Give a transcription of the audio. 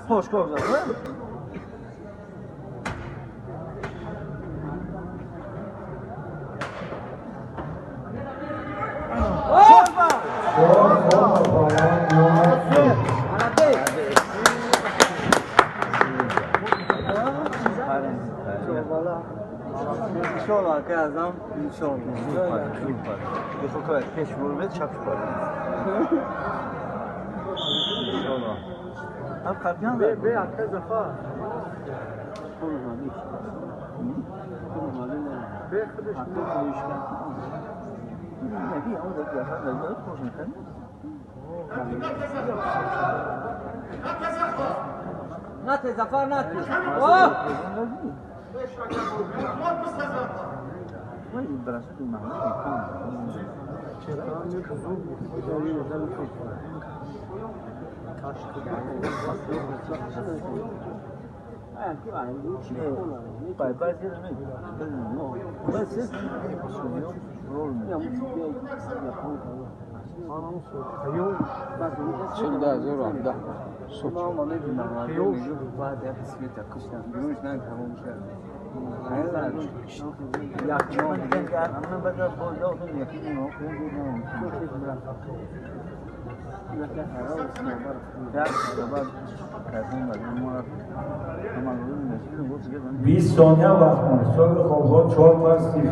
پشکار زد. انشالله که ازم انشالله. پیش برو چپ هم قبیان به به اکه زفا به خودش. نته زفر نته. اوه. 42 017. ما میبینم بعد یک سویت کشتم بیرونش نه تمام شد. یک ماه. 20 сония вақт монд. Ҳисоби холҳо 4-0.